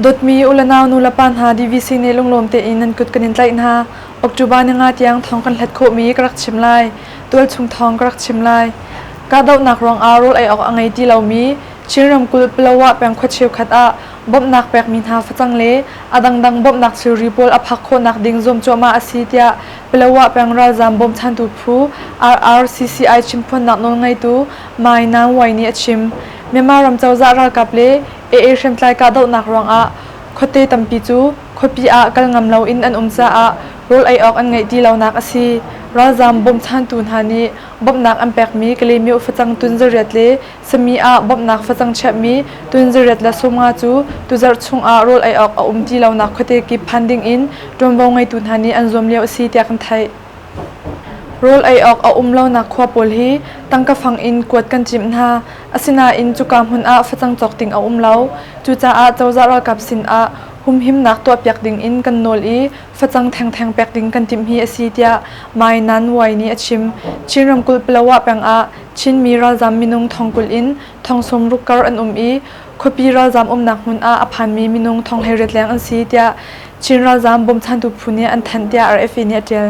Dawtmi u le nau nu le pa hna DVC nih lunglawm tein nan kut kan in tlaih hna. October ni nga tiang thawng kan hlat khawhmi ka rak chim lai. Tualchung thawng ka rak chim lai. Kahdohnak ruangah rawl ei awk a ngei ti lomi Chin ramkulh Palawa peng khua cheukhat ah bawmhnak pekmi hna facang le a dangdang bawmhnak thilri pawl a phak khawhnak ding zuam cuahmah a si tiah Palawa peng ralzaam bawmchantu phu RRCCI chimphuannak nawlngeitu Mai Naung Wai nih a chim. Myanmar ram cozah ralkap le AA hriamtlai kahdohnak ruangah khuate tampi cu khuapi ah kal ngam loin an um caah rawl ei awk an ngeih ti lonak a si. Ralzaam bawmchantu hna nih bawmhnak an pekmi Kalaymyo facang tun zariat le Sami ah bawmhnak facang chiahmi tun zariat le 50 cu tuzarh chungah rawl ei awk a um ti lonak khuate kip phan dingin ṭuanvo ngeitu hna nih an zuam lio a si tiah kan theih. Rawl ei awk a um lonak khua pawl hi tangka fang in kuat kan cimh hna. Asinain cuka hmun ah facang cawk ding a um lo. Cucaah cozah ralkap sin ah humhimnak tuahpiak ding in kan nawl i facang thengtheng pek ding kan timh hi a si tiah Mai Nan Wai nih a chim. Chin ramkulh Palawa peng ah Chinmi ralzaam minung 40,000 in 60,000 kar an um i khuapi ralzaam umnak hmun ah a phanmi minung 18,000 leng an si tiah Chin ralzaam bawmchantu phu nih an thanh tiah RFA nih a ṭial.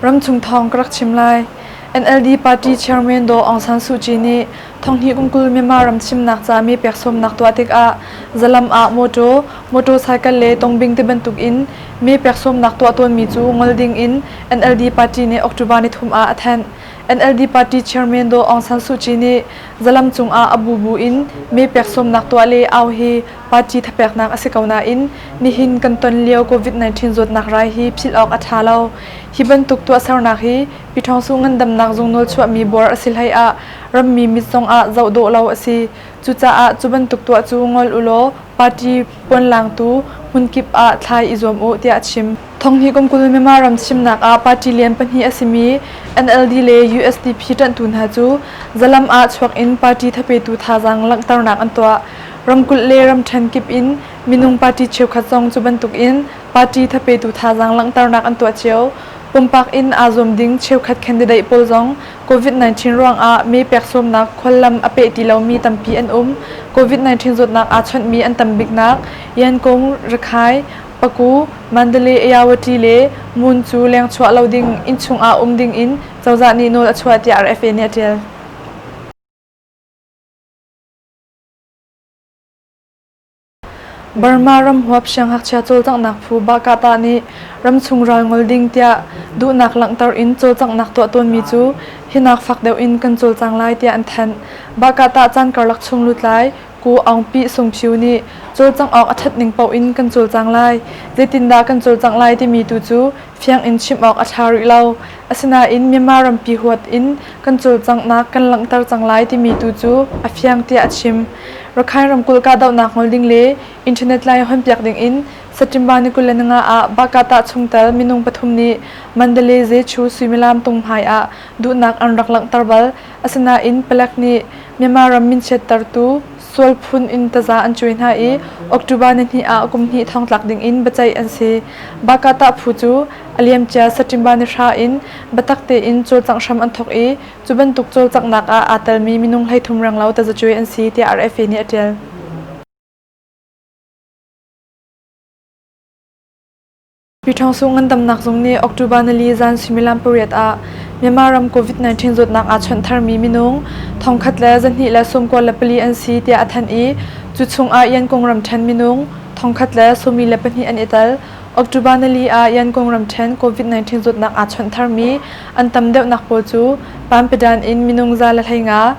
Ramchung thawng ka rak chim lai. NLD party chairman Daw Aung San Suu Kyi nih thonghnih kum 20 Myanmar ram chimnak ca mi peksawmnak tuah tikah zalam ah mawṭaw, motorcycle le tongbing tibantuk in mi peksawmnak tuah tawnmi cu ngol ding in NLD party nih October nithum ah a thanh. NLD party chairman Daw Aung San Suu Kyi nih zalam cungah a bubu in me peksawmnak tuah le au hi party thapeknak a si ko nain nihin kan ton lio COVID-19 zawtnak rai hi philh awk a ṭha lo. Hi bantuk tuahsernak hi Pyithawngsu ngandamnak zung nawl chuahmi buar a si hlei ah rammi mit zongah zoh dawh lo a si. Cucaah cu bantuk tuah cu ngol u law party puanlangtu hmunkip ah thlai i zuam u tiah a chim. Thonghnih kum 20 Myanmar ram chimnak ah party lian pahnih a simi NLD le USDP ṭanhtu hna cu zalam ah chuak in party thapetu thazaang langhternak an tuah. Ramkulh le ramṭhen kip in minung party cheukhat zong cu bantuk in party thapetu thazaang langhternak an tuah cio. Pumpak in aa zuam ding cheukhat candidate pawl zong COVID-19 ruangah mee pek sawmnak khuallam a peh ti lomi tampi an um. COVID-19 zawtnak aa chawnhmi an tam biknak Yangon, Rakhine, Paku, Mandalay, Ayawati le Mun cu lengchuah lo ding, innchung ah um ding in cozah nih nawl a chuah tiah RFA nih a ṭial. Burma ram huap siangngakchia cawlcanghnak phu Bakata nih ramchung ral ngol ding tiah duhnak langhter in cawlcanghnak tuah tawnmi cu hinak fak deuh in kan cawlcang lai tiah an thanh. Bakata caan karlak chung lutlai Ku Aung Pi Sung Phyu nih cawlcangh awk a ṭhat ning paoh in kan cawlcang lai. Zeitindah kan cawlcangh lai timi tu cu fiang in chim awk a ṭha rih lo. Asinain Myanmar rampi huat in kan cawlcanghnak kan langhter cang lai timi tu cu a fiang tiah a chim. Rakhine ramkulh kahdohnak ngol ding le internet line honpiak ding in September ni 25 ah Bakata chungtel minung pathum nih Mandalay Zechu suimilam tung hmai ah duhnak an rak langhter bal. Asinain palek nih Myanmar ram minchiattertu sual phun in taza an cuai hna i October nihnih ah kum hnih thongtlak ding in biaceih an si. Bakata phu cu a liamcia September ni hra in biatak tein cawlcangh hram an thawk i cu bantuk cawlcanghnak ah aa telmi minung 33 renglo tazacuai an si tiah RFA nih a ṭial. Pyithawngsu ngandamnak zung nih October nili zan suimilam pariat ah Myanmar ram COVID-19 zawtnak aa chawnh tharmi minung 1,294 an si tiah a thanh i cu chungah Yangon ramṭhen minung 1,142 an i tel. October nili ah Yangon ramṭhen COVID-19 zawtnak aa chawnh tharmi an tam deuhnak pawl cu Panpidan in minung 115,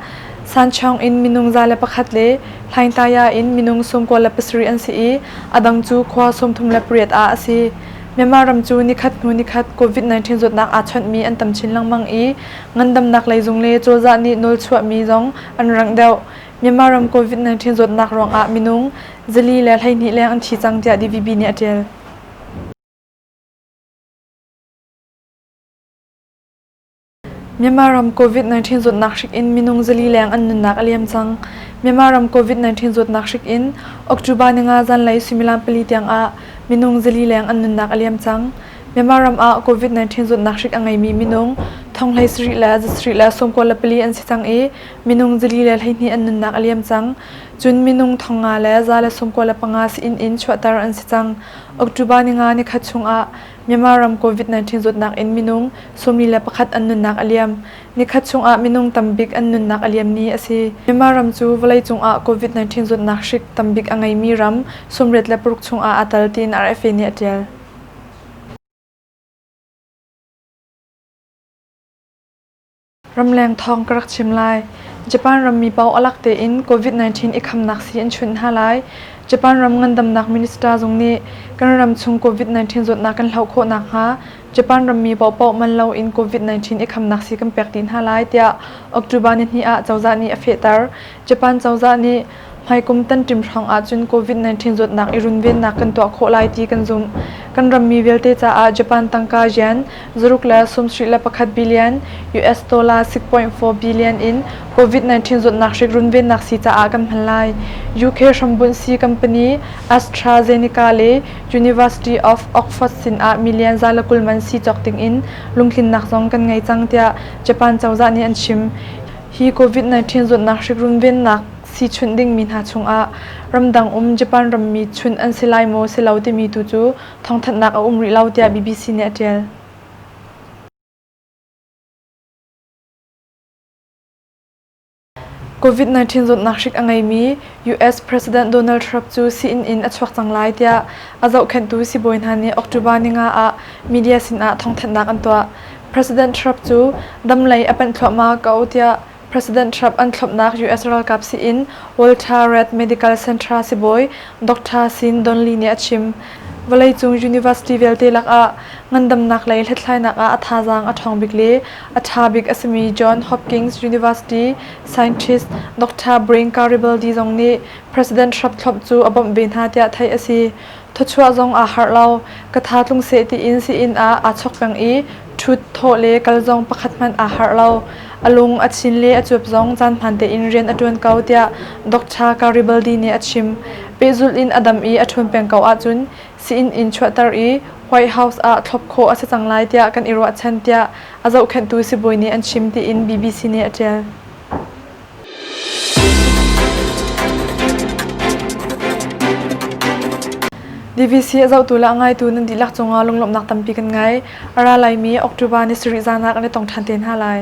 Sanchaung in minung 101 le Hlaingtaya in minung 97 an si i a dang cu khua 38 ah a si. Myanmar ram cu nikhat hnu nikhat COVID-19 zawtnak aa chawnhmi an tam chin lengmang i ngandamnak lei zung le cozah nih nawlchuahmi zong an rangh deuh. Myanmar ram COVID-19 zawtnak ruangah minung 412 leng an thi cang tiah DVB nih a ṭial. Myanmar ram COVID-19 zawtnak hrik in minung 400 leng an nunnak a liam cang. Myanmar ram COVID-19 zawtnak hrik in October ninga zanlei suimilam pali tiang ah minung 400 leng an nunnak a liam cang. Myanmar ram ah COVID-19 zawtnak hrik a ngeimi minung thonghlei sarih le zasarih le 94 an si cang i minung 412 an nunnak a liam cang. Cun minung 5,000 le 195 sii-inn in chuahter an si cang. October ninga nikhat chungah Myanmar ram COVID-19 zawtnak in minung 41 an nunnak a liam. Nikhat chungah minung tambik an nunnak a liam ni a si. Myanmar ram cu vawleicung ah COVID-19 zawtnak hrik tambik a ngeimi ram 86 chungah aa tel tiin RFA nih a ṭial. Ramleng thawng ka rak chim lai. Japan rammi paoh alak tein COVID-19 i khamnak sii an chunh hna lai. Japan ram ngandamnak minister zung nih kan ram chung COVID-19 zawtnak kan hloh khawh nakhnga Japan rammi paohpaoh man loin COVID-19 i khamnak sii kan pek dih hna lai tiah October nihnih ah cozah nih a fehter. Japan cozah nih hmaikum tanṭim hrawng ahcun COVID-19 zawtnak i runvennak kan tuah khawh lai ti kan zumh. Kan rammi vialte caah Japan tangka yen zaruk le 71 billion US dollar 6.4 billion in COVID-19 zawtnak hrik runvennak sii caah kan hman lai. UK hrambunh sii company AstraZeneca le University of Oxford sinah million 120 man sii cawk dingin lungtlinnak zong kan ngei cang tiah Japan cozah nih an chim. Hi COVID-19 zawtnak hrik runvennak sii chunh dingmi hna chungah ramdang um Japan rammi chunh an si lai maw si lo timi tu cu thawngthanhnak a um rih lo tiah BBC nih a ṭial. COVID-19 zawtnak hrik a ngeimi US President Donald Trump cu sii-inn in a chuak cang lai tiah a zohkhenhtu sibawi hna nih October ninga ah media sinah thawngthanhnak an tuah. President Trump cu damlei a panh thluahmah ko tiah President Trump an thlopnak US ralkap sii-inn Walter Reed Medical Center sibawi Dr. Sean Donley nih a chim. Vawleicung university vialte lakah ngandamnak lei hlathlainak ah a thazaang a ṭhawng bik le a ṭha bik a simi John Hopkins University scientist Dr. Brain Garibaldi zong nih President Trump thlop cu a bawmh ve hna tiah theih a si. Thawchuah zong aa harh lo. Ka tha tlung seh tiin sii-inn ah aa chok peng i ṭhut, thawh le kal zong pakhat hmanh aa harh lo. A lung a chin le a cuap zong caan hmaan tein rian a ṭuan ko tiah Dr. Garibaldi nih a chim. Pehzulh in a dam i a ṭhawn peng ko ahcun sii-inn in chuahter i White House ah thlop khawh a si cang lai tiah kan i ruahchan tiah a zohkhenhtu sibawi nih an chim tiin BBC nih a ṭial. DVC a zohtu le a ngaitu nan dihlak cungah lunglawmhnak tampi kan ngei. A ra laimi October ni sarih zan ah kan i tong ṭhan te hna lai.